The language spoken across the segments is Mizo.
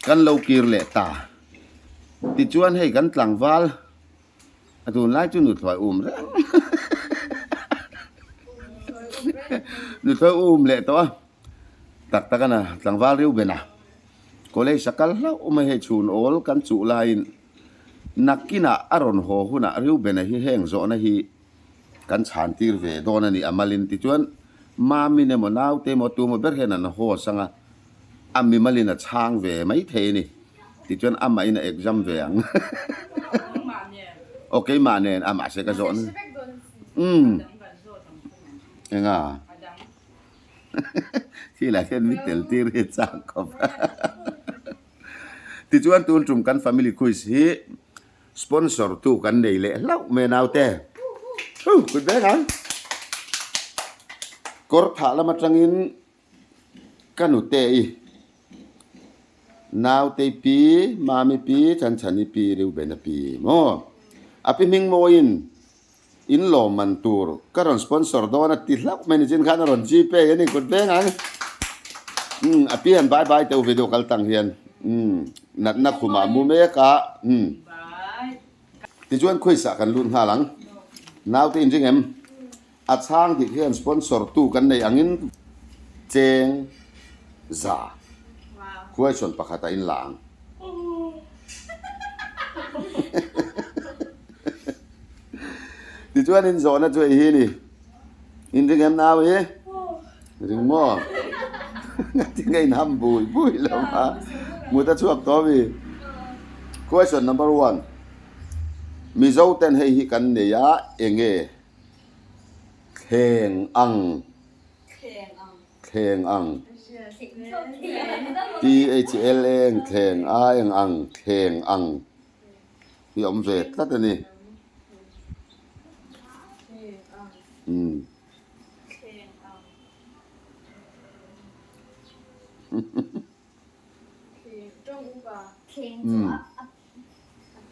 Kan lo kir leh ta. Tichuan hei kan tlangval a tunlai chu nuthlawi um reng nuthlawi um leh tawh a tak tak a na tlangval Reuben a college a kal hlauh mai hei chhun awl kan chuh laiin nakinah a rawn haw hunah Reuben a hi heng zawhna hi kan chhan tir ve dawn a ni a malin tichuan Mamin emaw naute emaw tu emaw ber hian an haw sang a. A mimalin a chhang ve mai thei a ni. Tichuan amahin a exam ve ang. Aw keimah nen a mahse ka zawh na. Umm. Enga? Thilah hian mi tel tir hi a chak khawp. Tichuan tun tum kan family quiz hi sponsor tu kan nei leh hlauh mai a naute. Huh kut vek ang. Kawr thah lam atangin Ka nute i Nautei pi, Mami pi, Chanchani pi, Reubena pi maw? A pi hming mawiin in lawm man tur ka rawn sponsor dawn a ti hlauh mai ni chin khan a rawn gpay a ni kut veng ang. Umm a pi han bye bye teuh video kal tang hian umm natna khumah mu mek a umm tichuan khuaisah kan lut nghal ang. Naute inring em? A chhang dik hian sponsor tu kan nei angin cheng za question pakhat a inla ang. Tichuan in zawhna chu hei hi ni. In ring em nau hi? Ring maw? Ngatinge in ham bui bui lo a? Mut a chhuak tawh mi? Question number one. Mizo ten hei hi kan nei a enge? Thleng ang. Thleng ang. THL eng thleng a eng ang thleng ang hi awm ve tlat a ni. Umm. Umm.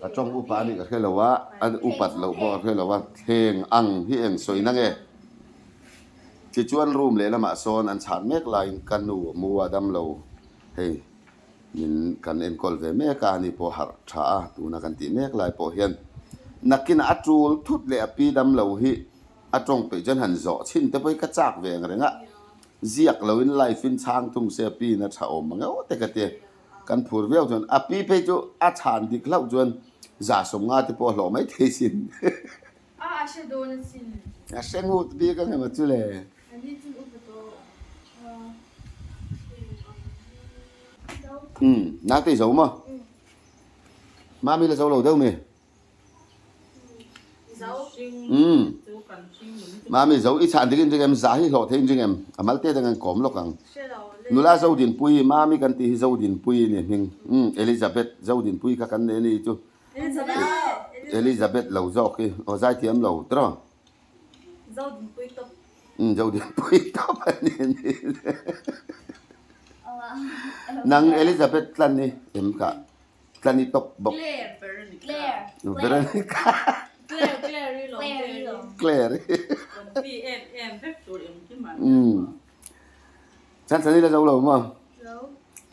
A tawng upa a nih ka hre lo a, a upat loh pawh ka hre lo a, thleng ang hi eng sawi na nge? Tichuan room lehlamah sawn an chhan mek laiin ka nu a mu a dam lo hei min kan enkawl ve mek a, ani pawh harh tha a tuna kan tih mek lai pawh hian nakinah a tul thut leh a pi dam lo hi a tawng peih chuan han zawh chhin te pawh hi ka chak ve ang reng a, ziak loin live in chhang thung se a pi in a tha awm ang eo te ka ti. Kan phur viau chuan a pi phei chu a chhan dik hlauh chuan za 50 te pawh a hlawh mai thei sin. A a hre dawn a sin. A hre ngut bik ang emaw chu le. A ni chun upa tawh a Umm naute i zo maw? Mami la zo lo deuh mi? Umm. Mami zo i chhan dik in ring em? Za hi hlawh thei in ring em? A mal te dang an kawm lawk ang. Nula Zodinpuii, Mami kan tih hi Zodinpuii ni hming. Umm Elizabeth Zodinpuii kha kan nei a ni chu. Elizabeth lo zawk hi aw zaithiam lo tiraw? Zodinpuii tawp. Umm Zodinpuii tawp a ni ni. Nang Elizabeth tlan hi em kah? Tlani tawp bawk. Claire. Veronica. Veronica. Claire, Claire i lawm, Claire i. Claire i. Confi em em vek tur engkim ah. Umm. Chhan chhan i la zo lo maw? Zo.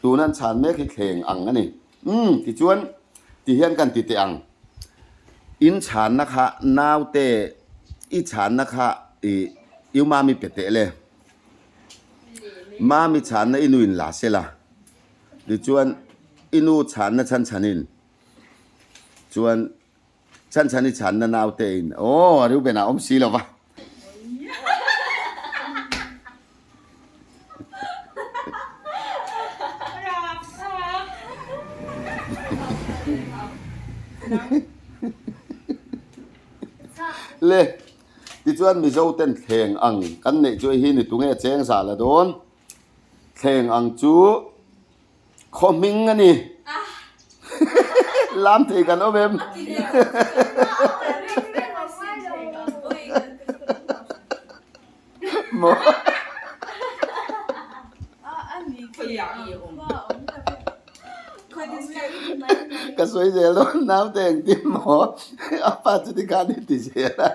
Tuna an chhan mek hi thleng ang a ni. Umm tichuan ti hian kan ti teh ang. In chhanna kha naute i chhanna kha i u mami pe teh le. Mami chhanna i nu in la sela. Tichuan, i nu chhanna chhan chhanin, chuan chhan chhan i chhanna naute in, aw, Reuben a awm si lo va. Le, tichuan Mizo ten thleng ang kan neih chu hei hi ni tunge cheng zah la dawn? Thleng ang chu khaw hming a ni. Lam thei kan awm em? Maw? Ka sawi zel dawn naute engtin maw? A pa chu tikhan i ti zel a.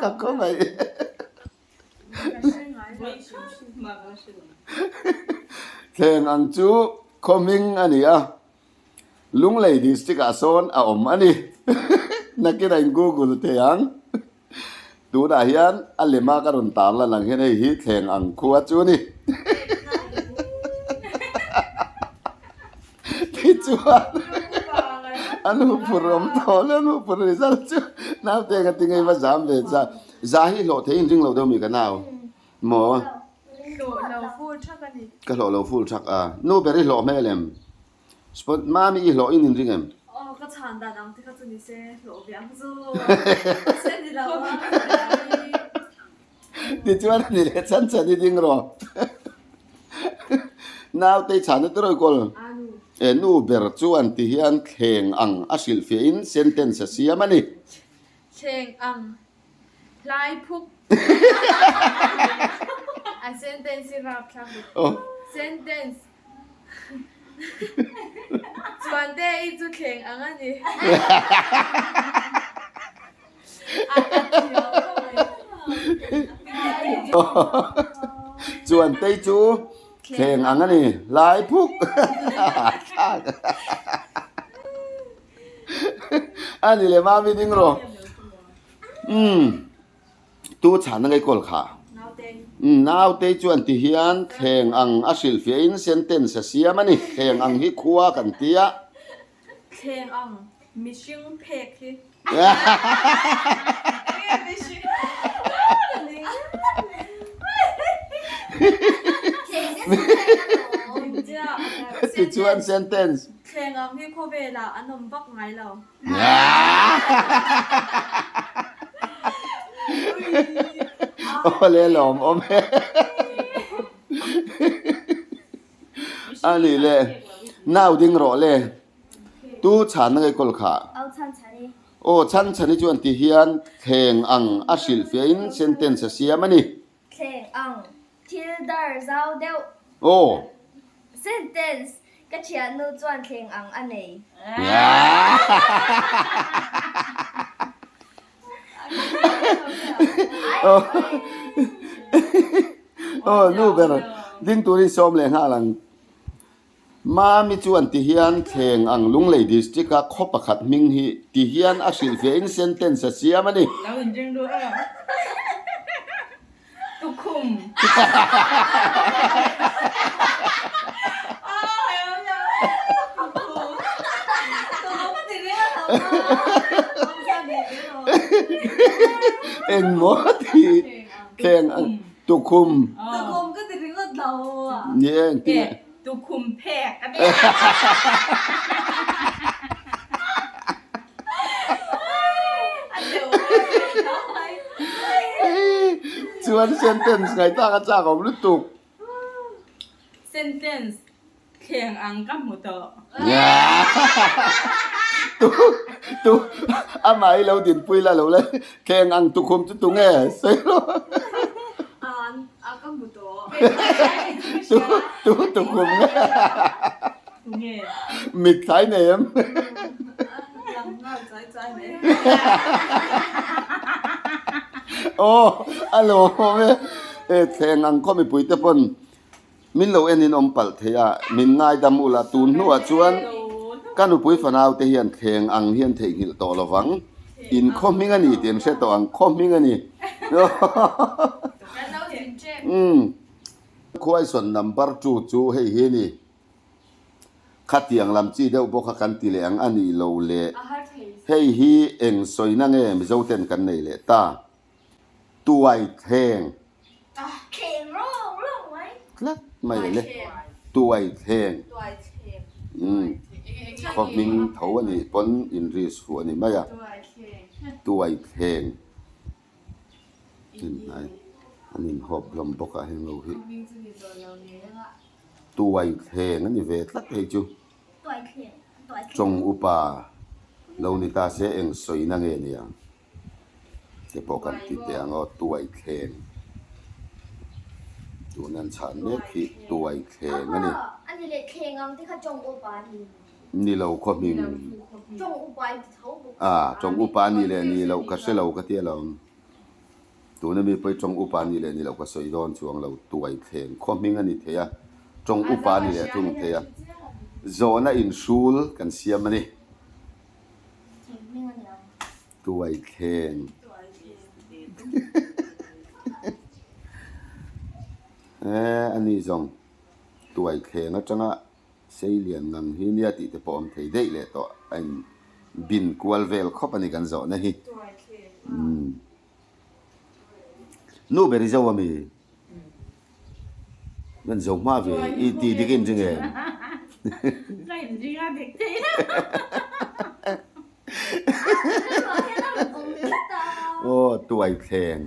Ka khaw mai. Thleng ang chu khaw hming a ni a, Lunglei district ah sawn a awm a ni. Nakin a in google thei ang. Tunah hian a lema ka rawn tar lan ang hian hei hi thleng ang khua chu a ni. Tichuan an huphur awm tawh le an huphur result chu naute ka ti ngei va zam ve cha. Za hi hlawh thei in ring lo deuh mi ka nau maw? Hlawh lo full thak a ni. Ka hlawh lo full thak a. Nu ber i hlawh hmel em? Spot mami i hlawh in in ring em? Aw ka chhan dan ang te kha chu ni se hlawh ve ang chu. Se ni lo a. Tichuan a ni leh chan chan i ding rawh. Nautei chhan na tirawi kawl. E nu ber chuan ti hian thleng ang a hrilhfiah in sentence a siam a ni. Thleng ang hlai phuk. A sentence i rap thlak duh. Sentence Chuan te i chu thleng ang a ni. Chuan te chu thleng ang a ni. Lai phuk. A ni le mami ding rawh. Umm. Tu chhan a ngei kawl kha. Nautei chuan ti hian thleng ang a hrilhfiahin sentence a siam a ni. Thleng ang hi khua kan ti a. Thleng ang mihring phek hi. Tichuan sentence. Thleng ang hi khawvelah an awm vak ngai lo. Awle lawm awm e. A nih le nau ding rawh le. Tu chhan na ngei kawl kha. Aw chhan chhan hi chuan ti hian thleng ang a hrilh fiahin sentence a siam a ni. Thleng ang thil dar zau deuh. Aw. Sentence, Ka thiannu chuan thleng ang a nei. Aw nu ber ding turin sawm leh nghal ang. Mami chuan ti hian thleng ang Lunglei District a khaw pakhat hming hi ti hian a hrilhfiahin sentence a siam a ni. Lo inring duh em? Tukhum. Engmaw ti thleng ang tukhum. Tukhum ka ti ringawt lo a. Ni e engtin nge. Tukhum phek a ti. Chuan sentence ngaihtlak a chak awm lutuk. Sentence thleng ang ka hmu tawh. Tu tu amah hi lo dinpui la lo la thleng ang tukhum chu tunge sawi rawh. A ka hmu tawh. Tu tu tukhum nge. Tunge. Mit thlai nei em. Lang nghal chai chai mai. Aw a lo awm e. E thleng ang khaw mipui te pawn Min lo en in awm palh thei a, min ngaidam ula tun hnuah chuan ka nupui fanau te hian thleng ang hian theihnghilh tawh lo vang. In khaw hming a ni tih an hre tawh ang, khaw hming a ni. Umm. Khuaisawn number two chu hei hi a ni. Khatiang lam chi deuh bawk kha kan ti leh ang a nih lo le. Hei hi eng sawina nge Mizoten kan nei leh ta? Tuai thleng. Thleng rawng rawng mai. Tlat mai a le. Tuai thleng. Umm. Khaw hming tho a nih pawn in risk fuh a ni mai a. Tuai thleng. Inhnai an inhawp hlawm bawk a heng lo hi. Tuai thleng a ni ve tlat hei chu. Chawng upa lo ni ta se eng sawina nge niang. Te pawh kan ti teh ang aw, tuai thleng. Tun an chhan mek hi tuai thleng a ni. A ni leh thleng ang te kha tawng upa a ni. Ni lo khaw hming. Tawng upa in ti tho bawk. A, tawng upa a ni leh ni loh ka hre lo ka ti alawm. Tuna mi pawh hi tawng upa a ni leh ni loh ka sawi dawn chuang lo, tuai thleng khaw hming a ni thei a. Tawng upa a ni leh thung thei a. Zawhna inhrul kan siam a ni. Tuai thleng. Eh a ni zawng tuai thleng atanga sei lian ngang hi nia tih te pawh awm thei daih leh tawh a in bin kual vel khawp a ni kan zawhna hi. Nu ber i zo a mi? Kan zo hma ve i ti dik in ring em? Ka in ring a dik thei lo. Aw tuai thleng.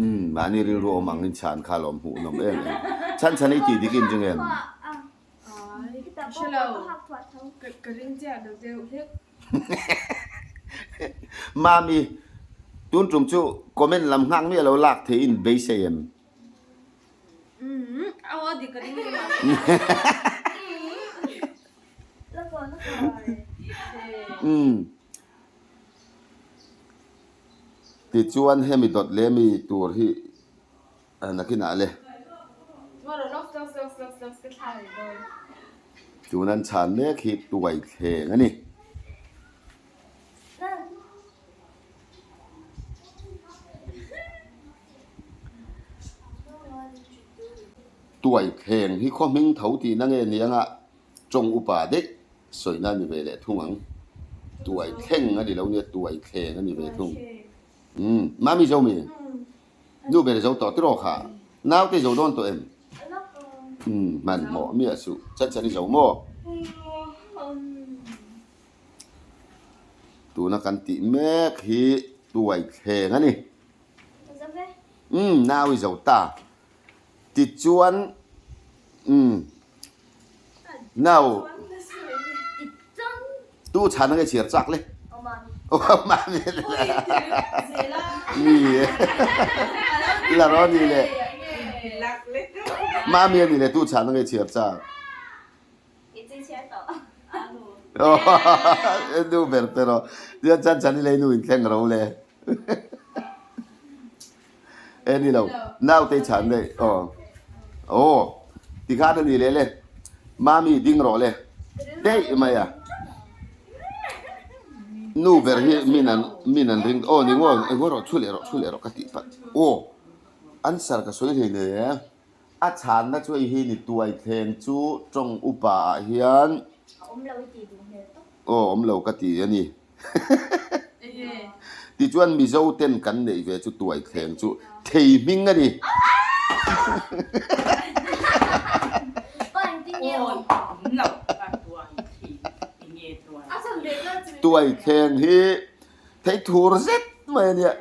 Umm mahni rilru awm ang in chhan kha lawm hmuh nawm em em. Chhan chhan i ti dik in ring em? Ka ring chiah lo deuh hlek. Mami, tun tum chu comment lam nghak miah lo lak thei in beisei em? Umm. Tichuan hemi dawt leh mi tur hi Nakinah le. Tun an chhan mek hi tuai thleng a ni. Tuai thleng hi khaw hming tho tihna nge ni anga tawng upa daih sawina a ni ve leh thung ang. Tuai thleng a ni lo nia tuai thleng a ni ve thung. Umm Mami Zomi. Nu ber zo tawh tiraw kha? Naute zo dawn tawh em? Umm hmanhmawh miah suh. Chan chan i zo maw? Tuna kan tih mek hi tuai thleng a ni. Umm nau i zo ta. Tichuan umm nau Tu chhan ange chhiar chak le. Aw mami. Ni e. La ro ni le. Mami ani le tu chhan ange chhiar chak. Nu ber te rawh. Chuan chan chan i lei nu in thleng ro le. E ni lo. Naute chhan daih. Aw. Aw. Tikhan a ni leh le. Mami ding rawh le. Daih mai a. Nu ber hi min an min an ring aw ni ngaw ngaw rawh thu leh rawh thu leh rawh ka tih palh. Aw. Answer ka sawi hlei nei e. A chhanna chu hei hi ni tuai thleng chu tawng upa ah hian. Aw awm lo ka ti a ni. Tichuan Mizo ten kan neih ve chu tuai thleng chu thei hming a ni. Tuai thleng hi thei thur zet mai a nia.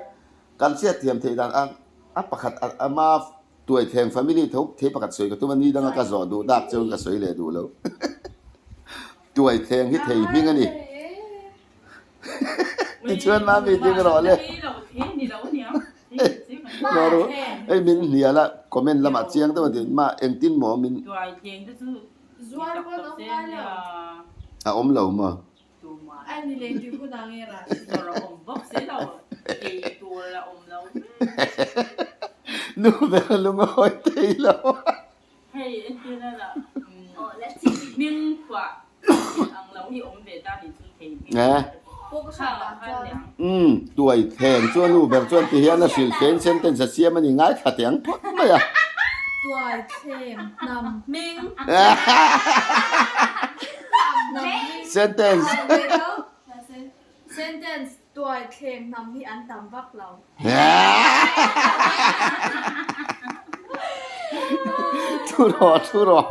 Kan hriat thiam theih dan a a pakhat ama tuai thleng family tho thei pakhat sawi ka tum a ni danga ka zawh duh dak chuan ka sawi leh duh lo. Tuai thleng hi thei hming a ni. Tichuan mami ding rawh le. Rawh hei min hnial a comment lamah chiang deuh a ti ma engtin maw min a awm lo maw. Nu ber a lungawi thei lo. Hei entirna lah hming phuah ang lo hi awm ve ta nih chu thei hming Umm tuai thleng chuan nu ber chuan ti hian a hrilh fein sentence a siam a ni ngai thla teh ang phawt mai a. Tuai thleng hnam hming. Sentence. Sentence tuai thleng hnam hi an tam vak lo. Thu rawh, thu rawh.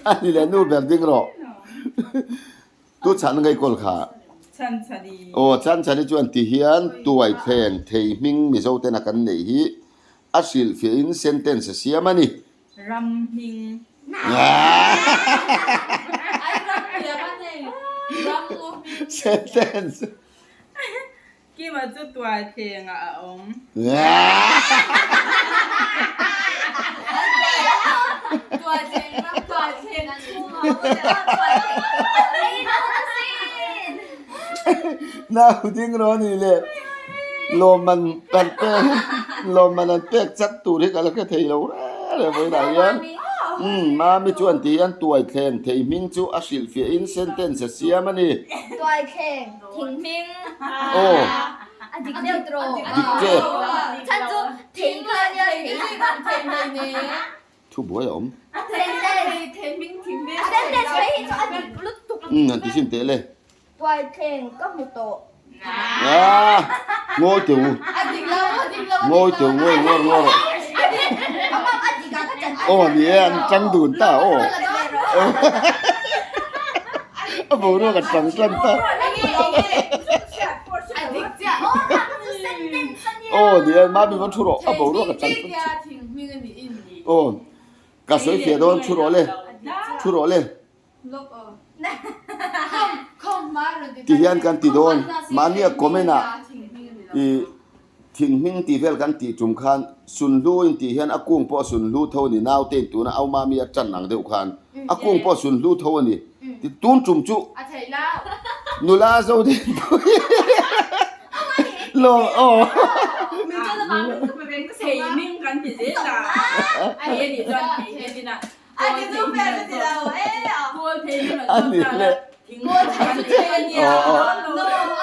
A ni leh nu ber ding rawh. Tu chhan ngai kawl kha. Aw chhan chhani chuan ti hian tuai thleng thei hming Mizo tena kan neih hi a hrilhfiahin sentence a siam a ni. Ram hming. Sentence. Kima chu tuai thleng ah a awm. Nau ding rawh ni le lawmman kan pek. Lawmman an pek chat tur hi ka la hre thei lo reng reng vawiinah hian. Umm Mami chuan ti hian tuaithleng thei hming chu a hrilhfiahin sentence a siam a ni. Tuaithleng thing hming. Aw. A dik deuh tawh. Dik tep. Chhan chu thei kha ania thei. Thu buai a awm. Sentence. Sentence phei hi chu a dik lutuk. Umm han ti chhin teh le. Tuaithleng ka hmu tawh. Ah, ngawi teh u. Ngawi teh u, ngawi ngawr ngawr rawh. Aw ni e, an tang dun ta aw. A boruak a tang tan ta. Aw ni e, mami va thu rawh, a boruak a tang tan ta. Aw, ka sawi fiah dawn thu rawh le, thu rawh le. Ti hian kan ti dawn, mahnia comment ah ih thing hming tih vel kan tih tum khan sunhlu in tih hian a kung pawh sunhlu tho a ni, naute in tuna au mami a tan ang deuh khan a kung pawh sunhlu tho a ni, ti tun tum chu nula zo deuh lo aw. A ni le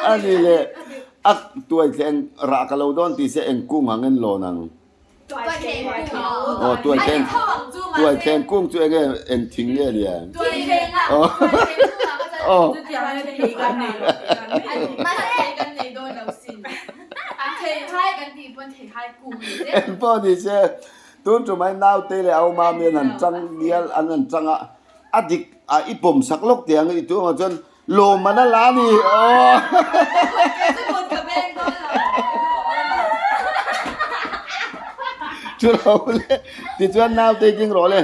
a ni le a tuai thleng rah ka lo dawn tih se eng kung ang en lawn ang aw tuai thleng tuai thleng kung chu enge eng thing nge nia aw aw eng pawh ni se. Tun tumai naute leh a awma mi an han chang ngial an han chang a, a dik a i pawm sak lawk teh ang i tu angah chuan lawmman a la a ni aw. Chu lo le tichuan naute i ding rawh le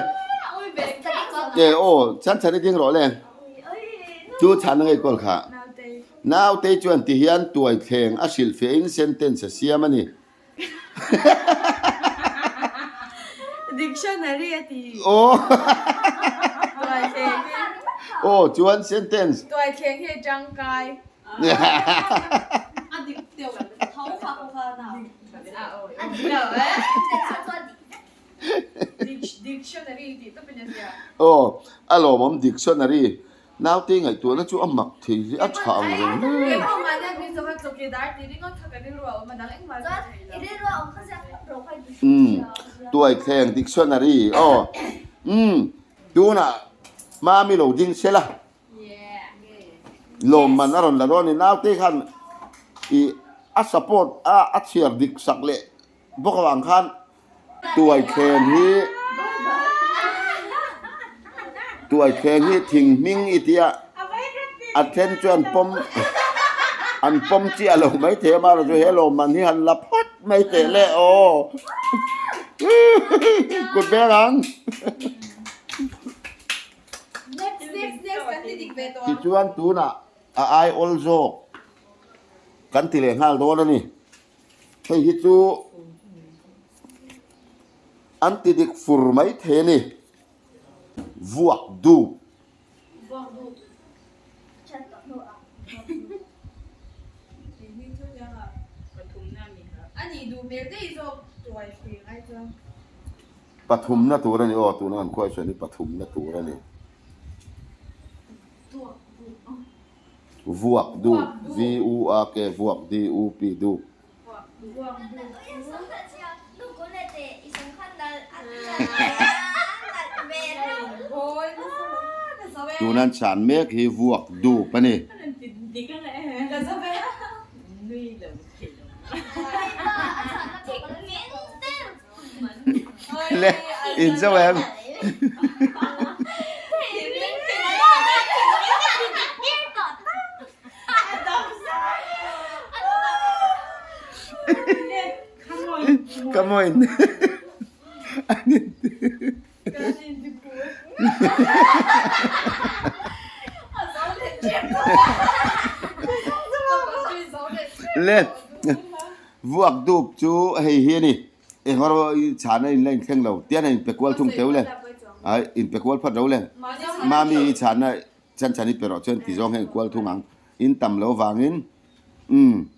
e aw chhan chhan i ding rawh le chu chhan a ngei kawl kha naute chuan tihian tuaithleng a hrilhfiahin sentence a siam a ni. Dictionary a ti. Aw. Tuaithleng hi. Aw chuan sentence. Tuaithleng hi a tangkai. A dik deuh. Tho kha pawh kha na. A dik lo e. Dictionary tih tawp in a zia. Aw a lawmawm dictionary. Naute ngaihtuahna chu a mak thei hi a tha ang reng hle. Umm tuaithleng dictionary aw umm tunah mami lo ding se la lawmman a rawn la dawn a ni naute khan ih a support a a chhiar dik sak leh bawk avang khan Tuaithleng hi Tuaithleng hi thing hming i tia a then chuan pawm an pawm chiah lo mai thei a mahrawh chu he lawmman hi han la phawt mai teh le aw kut ber ang tichuan tunah a aiawl zawk kan ti leh nghal dawn a ni. Hei hi chu an ti dik fur mai thei a ni. Vuak dup. Pathumna tur a ni aw tuna kan khuai sawi hi pathumna tur a ni. Vuak dup, V-U-A-K, vuak D-U-P, dup. Tuna an chhan mek hi vuak dup a ni. Le in zo em. Come on. Le vuak dup chu hei hi a ni. Engawr i chhana in la inthleng lo tian a inpe kual thung teu le ai inpe kual phat lo le mami i chhana chan chan i pe rawh chuan ti zawng hian kual thung ang in tam lo vangin umm.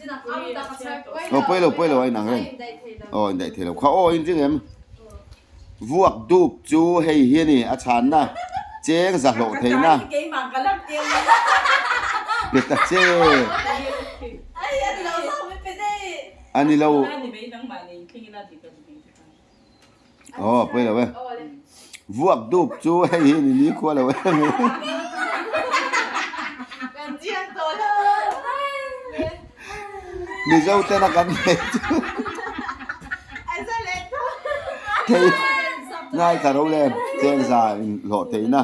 Aw pawi lo pawi lo a inang reng. Aw indaih thei lo kha aw inring em? Vuak dup chu hei hi a ni a chhanna cheng za hlawh theihna pe ta che. A ni lo. Aw pawi lo e. Vuak dup chu hei hi ni ni khua lo em. Mizo tena kan nei chu thei ngai ka ro le cheng za in hlawh theihna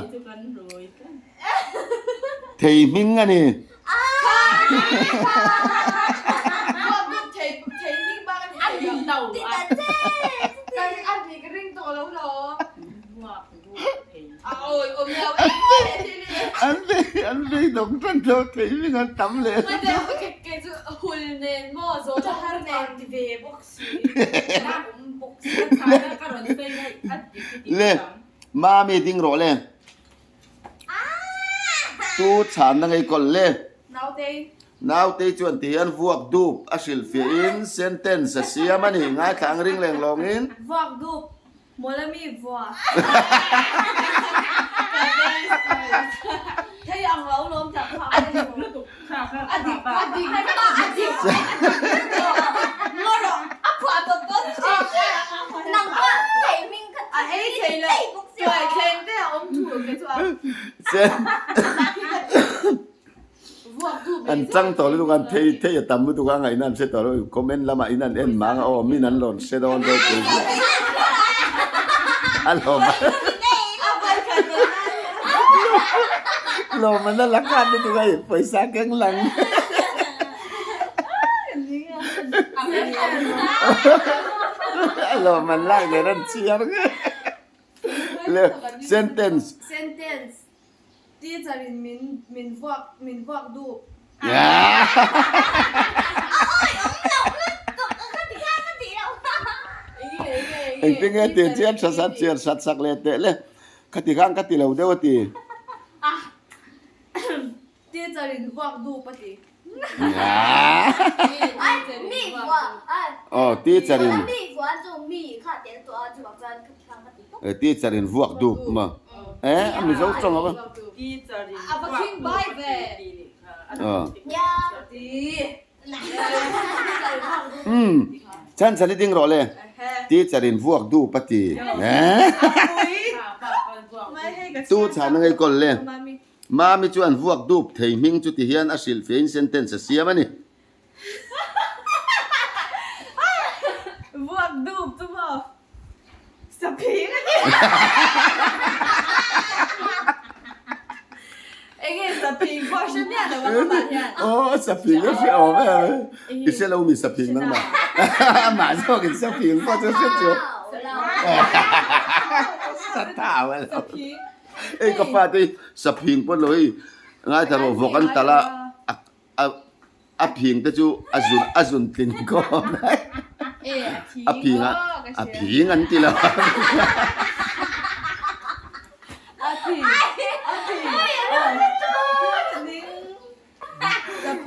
thei hming a ni. An vei an vei dawng tan lo thei hming an tam leh le mami ding rawh le. Tu chhanna ngei kawlh le. Nautei chuan ti hian vuak dup a hrilhfiahin sentence a siam a ni. Ngaithla ang ring leng lawngin. Vuak dup, mawla mi vua. Thei ang lo lawm tak kha a dik lutuk. A dik a dik a dik. Ngaw rawh a phuah tawp dawn hrim. Nang pawh thei hming kha A ei thei lo. Tuai thleng te a awm thu ke chu a. An chang tawh lutuk a, an thei thei a tam lutuk a, ngaihna an hre tawh lo. Comment lamah in an en mang a, aw min an rawn hre dawn dawn tih hi a lawm a. Lawm an la khat lutuk a, pawisa keng lang. A lawm an lak leh an chhiar nge. Le sentence. Sentence. Teacher in min min vuak min vuak duh. Engtin nge tih chian tha sat chian sat sak leh teh le. Khati khan ka ti lo deuh a ti. Teacher in vuak dup a ti. Aw teacher in. Teacher in vuak dup maw. Eh a mizo tawng a va. Umm chhan chhan i ding rawh le. Teacher in vuak dup a ti. Tu chhan a ngei kawl le. Mami chuan vuak dup thei hming chu ti hian a hrilh fein sentence a siam a ni. Vuak dup chu maw saphing a ni. Enge saphing pawh a hre miah lo a amah hian. Aw saphing a hre awm em. I hre lo mi saphing nangmah. Amah zawkin saphing pawh chu a hre chu. Sathau a lo. Saphing. Hei ka fate hi saphing pawh lo hei ngaithla rawh vawk an talh a a a phing te chu a zun a zun tling khawp mai a phing a a phing an ti lo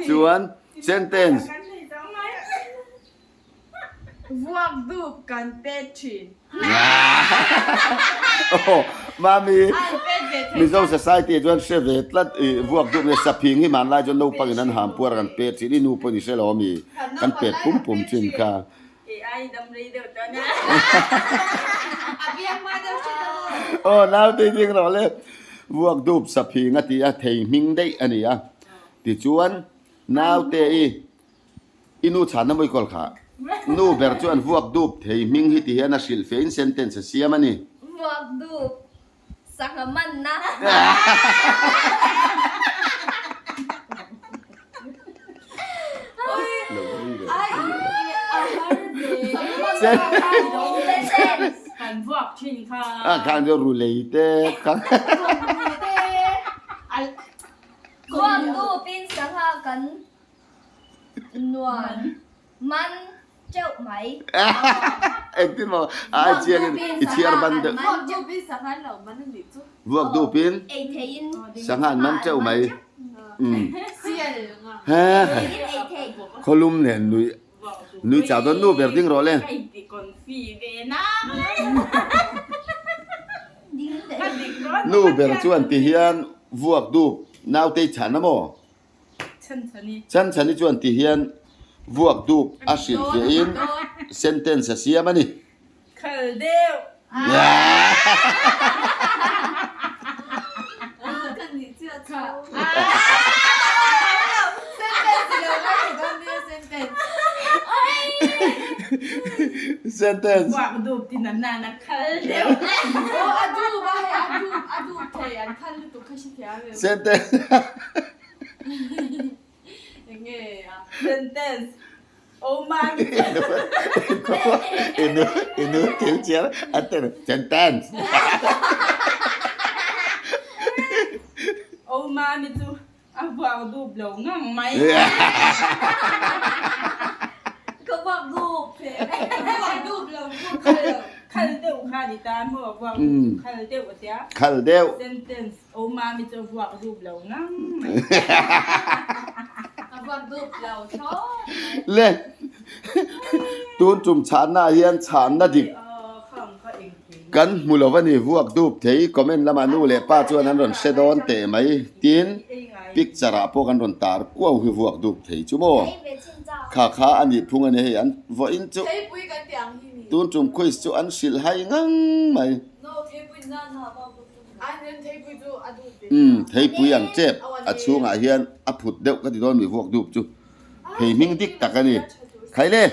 chuan sentence Vuak dup kan pet thin. Aw mami Mizo society ah chuan hre ve tlat i vuak dup nge saphing hi hmanlai chuan naupang in an ham puar kan pet thin i nu pawhin i hre lo ami kan pet pum pum thin kha. Aw naute ding rawh le vuak dup saphing a ti a thei hming daih a ni a tichuan naute i I nu chhanna mawi kawl kha. Nu ber chu an vuak dup thei hming hi ti hian a hrilh fein sentence a siam a ni. Vuak dup sangha manna. Sentence. Kan vuak thin kha. A khan chu rulei te kha. Vuak dupin sangha kan Nuan man teuh mai. Engtin maw ai chiang in i chhiar ban deuh. Vuak dupin sangha an lo man a nih chu. Vuak dupin Ei theiin sangha an man teuh mai. Sial nga. He Theiin ei thei. Khawlum nen nui nui chau dawn nu ber ding rawh le. Nu ber chuan ti hian vuak dup nautei chhan a maw? Chhanchhani chuan ti hian vuak dup a hrilh fiahin sentence a siam a ni. Khal deuh. Sentence. Vuak dup ti na na na khal deuh. Sentence. Sentence. Oh my. Inu inu thil chiar an ti sentence. Oh mami chu a vuak dup lo ngang mai. Ka vuak dup the. Ka vuak dup lo vuak khal lo. Khal deuh kha ni ta maw vuak dup khal deuh a tia. Khal deuh. Sentence. O mami chu a vuak dup lo ngang mai. A vuak dup lo thlawt mai. Le tun tum chhanna ah hian chhanna dik kan hmu lo a ni vuak dup thei comment lamah nu leh pa chuan an rawn hre dawn teh mai tin picture ah pawh kan rawn tar kuau hi vuak dup thei chu maw kha kha a nih phung a ni hei an vawiin chu tun tum quiz chu an hrilh hai ngang mai. Umm theipui ang chep a chhungah hian a phut deuh ka ti dawn mi vuak dup chu thei hming dik tak a ni. Khaile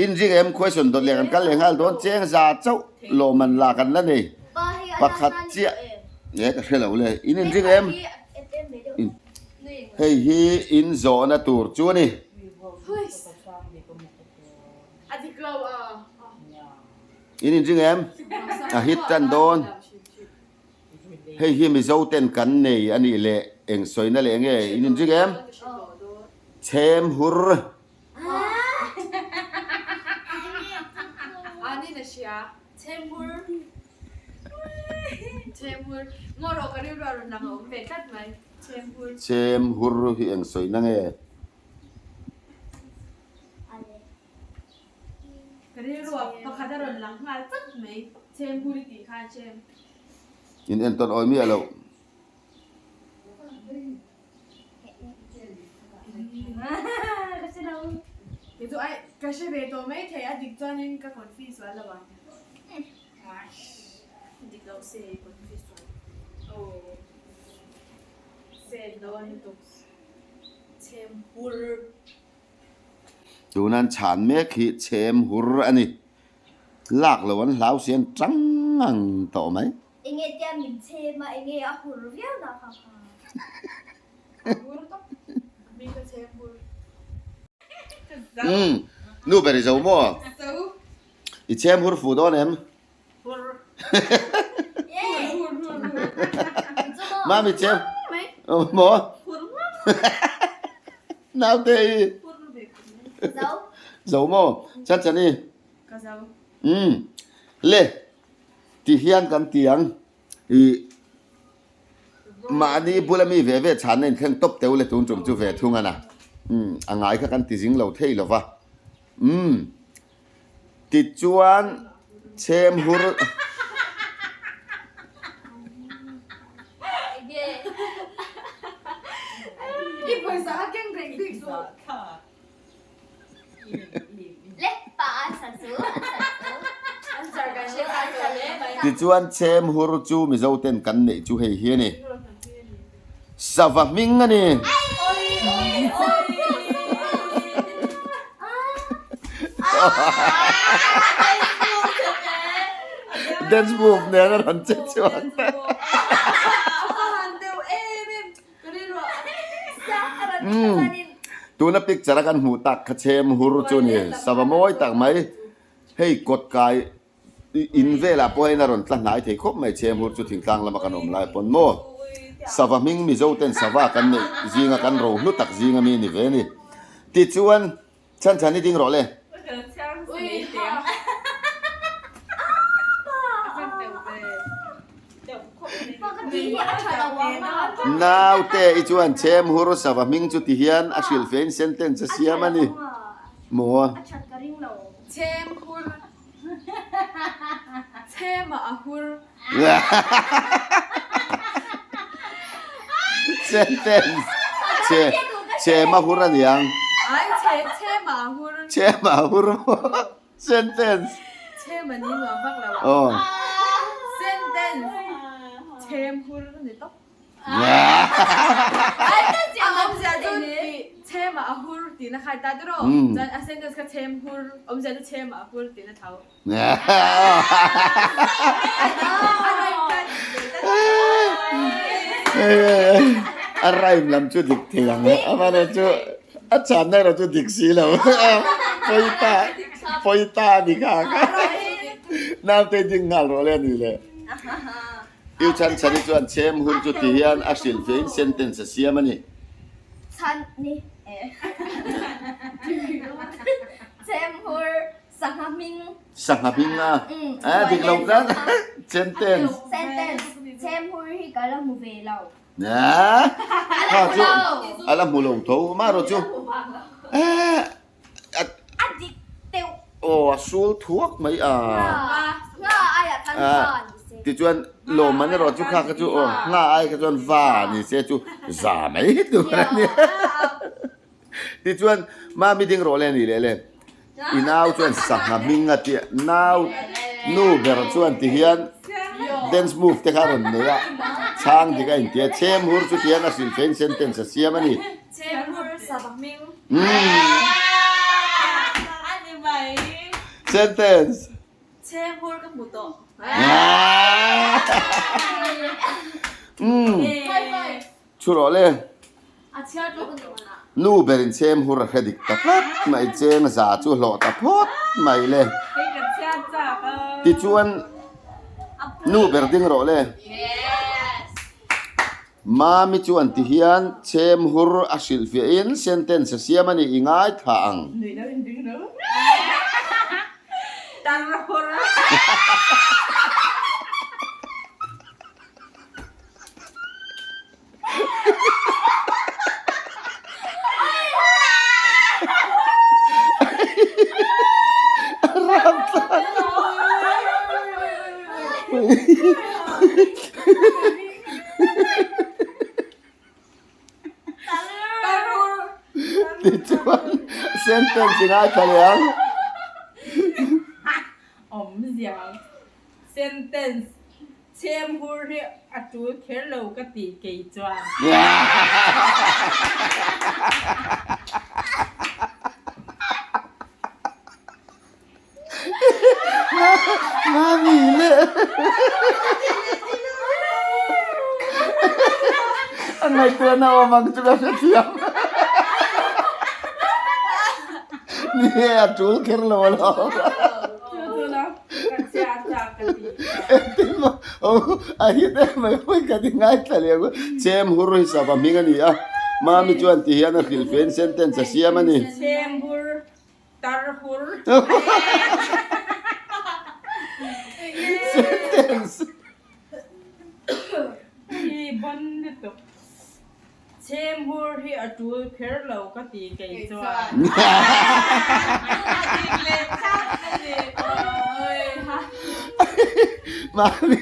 inring em question dawt leh kan kal leh nghal dawn cheng za chauh lawmman la kan la nei pakhat chiah e ka hre lo le in inring em hei hi in zawhna tur chu a ni. In inring em? A hit tan dawn. Hei hi Mizo ten kan nei a nih leh eng sawina leh nge in inring em? Chhem hur. Chhem hur hi eng sawina nge? Ka rilru ah pakhat a rawn lang nghal chat mai, Chhembur i tih khan Chem. In entawn awi miah loh. Kei chu ai ka hre ve tawh mai thei a dik chuanin ka confuse sual lo ang. Dik loh se confuse sual. Aw se dawn lutuk Chhembur. Tuna an chhan mek hi chhem hur a ni. Lak lo an hlau si an tang ang tawh mai. Enge tia min chhem a, enge a hur viau na kha kha. Hur tawp, mi ka chhem hur. Umm, nu ber i zo maw? Zo. I chhem hur fuh dawn em? Hur. Hur hur hur. Mami chem. Maw? Hur. Naute i. Zo. Zo maw? Chan chan i. Ka zo. Umm. Le. Ti hian kan ti ang. I mahni bula mi ve ve chhanna inthleng tawp teuh le tun tum chu ve thung a na. Umm. A ngai kha kan ti zing lo thei lo va. Umm. Tichuan chhem hur. Tichuan chhem hur chu Mizo ten kan neih chu hei hi a ni. Sava hming a ni. Dance move nen a rawn che chuan. Tuna picture a kan hmuh tak kha chhem hur chu a ni. Sava mawi tak mai. Hei kawt kai In velah pawh hian a rawn tla hnai thei khawp mai che hmur chu thingtlang lama kan awm lai pawn maw? Sava hming Mizo ten sava kan neih zinga kan ro hlu tak zinga mi ni ve a ni. Tichuan chhan chhan i ding rawh le. Naute i chuan chhem hur sava hming chu ti hian a hrilh fein sentence a siam a ni. Maw? A that ka ring lo. Chem hur. Chema a hur. Sentence. Che chema hur a niang. Ai che chema a hur. Chema a hur maw? Sentence. Chema ni nuam vak lo a. Aw. Sentence. Chem hur a ni tawp. A awmzia chu tih chhem ah a hur tiin a khai ta tiraw? Chuan a sentence kha chhem hur, awmzia chu chhem ah a hur tiin a tho. A rhyme lam chu dik thei ang e, amaherawh chu a chhanna erawh chu dik si lo. Pawi ta, pawi ta a ni kha kha. Naute ding nghal rawh le a ni le. U Chan Chani chuan chem hun chu ti hian a hrilh fein sentence a siam a ni. Chan ni e. Chem hur sangha hming. Sangha hming a? A dik lo tlat. Sentence. Sentence, Chem hur hi ka la hmu ve lo. Kha chu a la hmu lo tho amaherawh chu. A dik deuh. Aw a sul thuak mai a. Ngha aiah khan va ni se. Tichuan lawmman erawh chu kha kha chu aw ngha ai kha chuan va ni se chu za mai tur a ni. Tichuan mami ding rawh le a ni leh le. I nau chuan sangha hming a tia nau nu ber chuan ti hian dance move te kha a rawn nei a chhang dik a intia chhem hur chu tihian a hrilh fein sentence a siam a ni. Chhemhur sava hming. Sentence. Chhemhur ka hmu tawh. Thu rawh le. Nu berin chhemhur a hre dik ta tlat mai cheng za chu hlawh ta phawt mai le. Tichuan nu ber ding rawh le. Mami chuan ti hian chhem hur a hrilh fiahin sentence a siam a ni i ngaithla ang. Nuih lo in ding lo. Tar hur. Tichuan sentence i ngaithla leh ang. Awmzia sentence chhem hur hi a tul kher lo ka tih kei chuan. Mami le A ngaihtuahna awm ang chu ka hrethiam. Ni e a tul kher lo alawm. Engtin maw a hit em mai pawi ka ti ngaithla leh ang. Chem hur hi sava hming a ni a. Mami chuan ti hian a hrilh fein sentence a siam a ni. Chem hur Tar hur. Sentence. Hi bon lutuk. Chhem hur hi a tul kher lo ka ti kei chuan. Mahni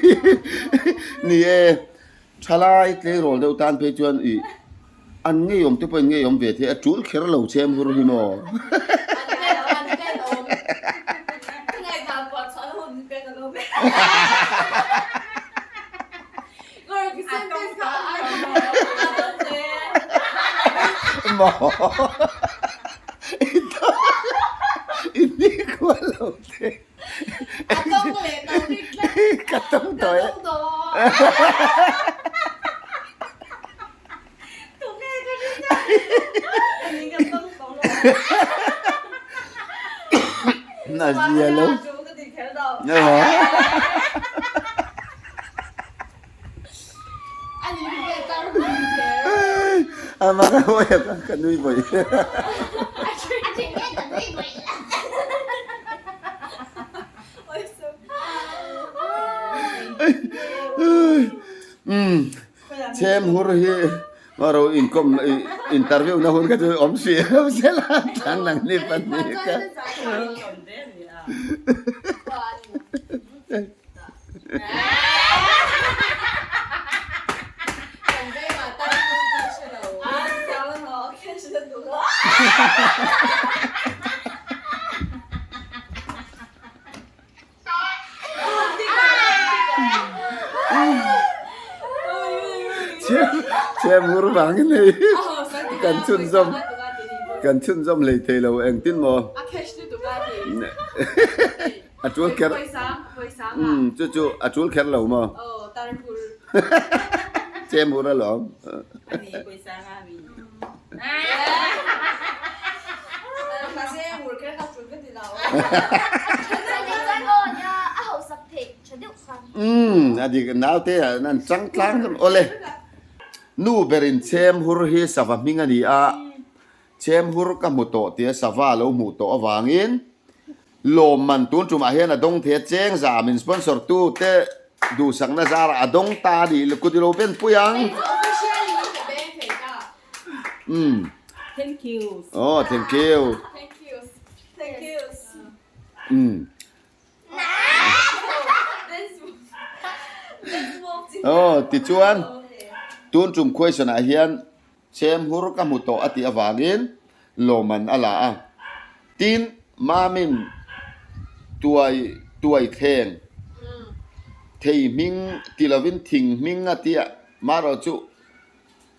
ni e thalai tleirawl deuh tan phei chuan ih An ngeiawm te pawh in ngeiawm ve thei a tul kher lo che mur hi maw. Maw i ni kual lo thei. Ka tawng tawh e. Na zia lo. Ama ka hawi a ka nui vawi. Umm. Chhem hur hi ro inkawm Interview na hun kha chu awm si lo sela tlang nang ni pahnih kha. Chhemhur vangin hei kan chhunzawm kan chhunzawm hlei thei lo engtin maw a tul kher umm chu chu a tul kher lo maw chhemhur alawm. Umm a dik naute ah an chang tlang hlawm awle. Nu berin chhem hur hi sava hming a ni a, chhem hur ka hmu tawh tia sava lo hmuh tawh avangin lawmman tun tumah hian a dawng thei a, cheng za min sponsor tu te duhsakna zarah a dawng ta a nih kut i lo ben pui ang. Umm. Thank you. Oh, thank you. Thank you. Thank you. Umm. Oh, tichuan tun tum question ah hian chem hur ka hmu tawh a tih avangin lawmman a la a. Tin, Mamin tuai tuai thleng thei hming ti lovin thing hming a tia marawh chu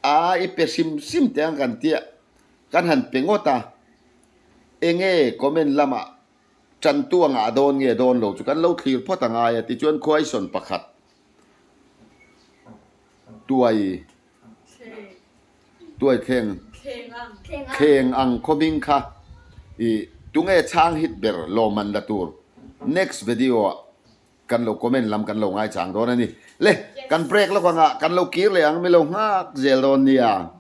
A i pe hrim hrim teh ang kan tia kan han pe ngawt a, enge comment lamah tantu a ngah dawn nge dawn lo chu kan lo thlir phawt a ngai a tichuan question pakhat tuai tuai thleng thleng ang khawming kha i tunge chhang hit ber lawmman la tur next video ah Kan lo comment lam kan lo ngaichang dawn a ni. Le, kan break lawk anga kan lo kir leh ang, mi lo nghak zel dawn nia.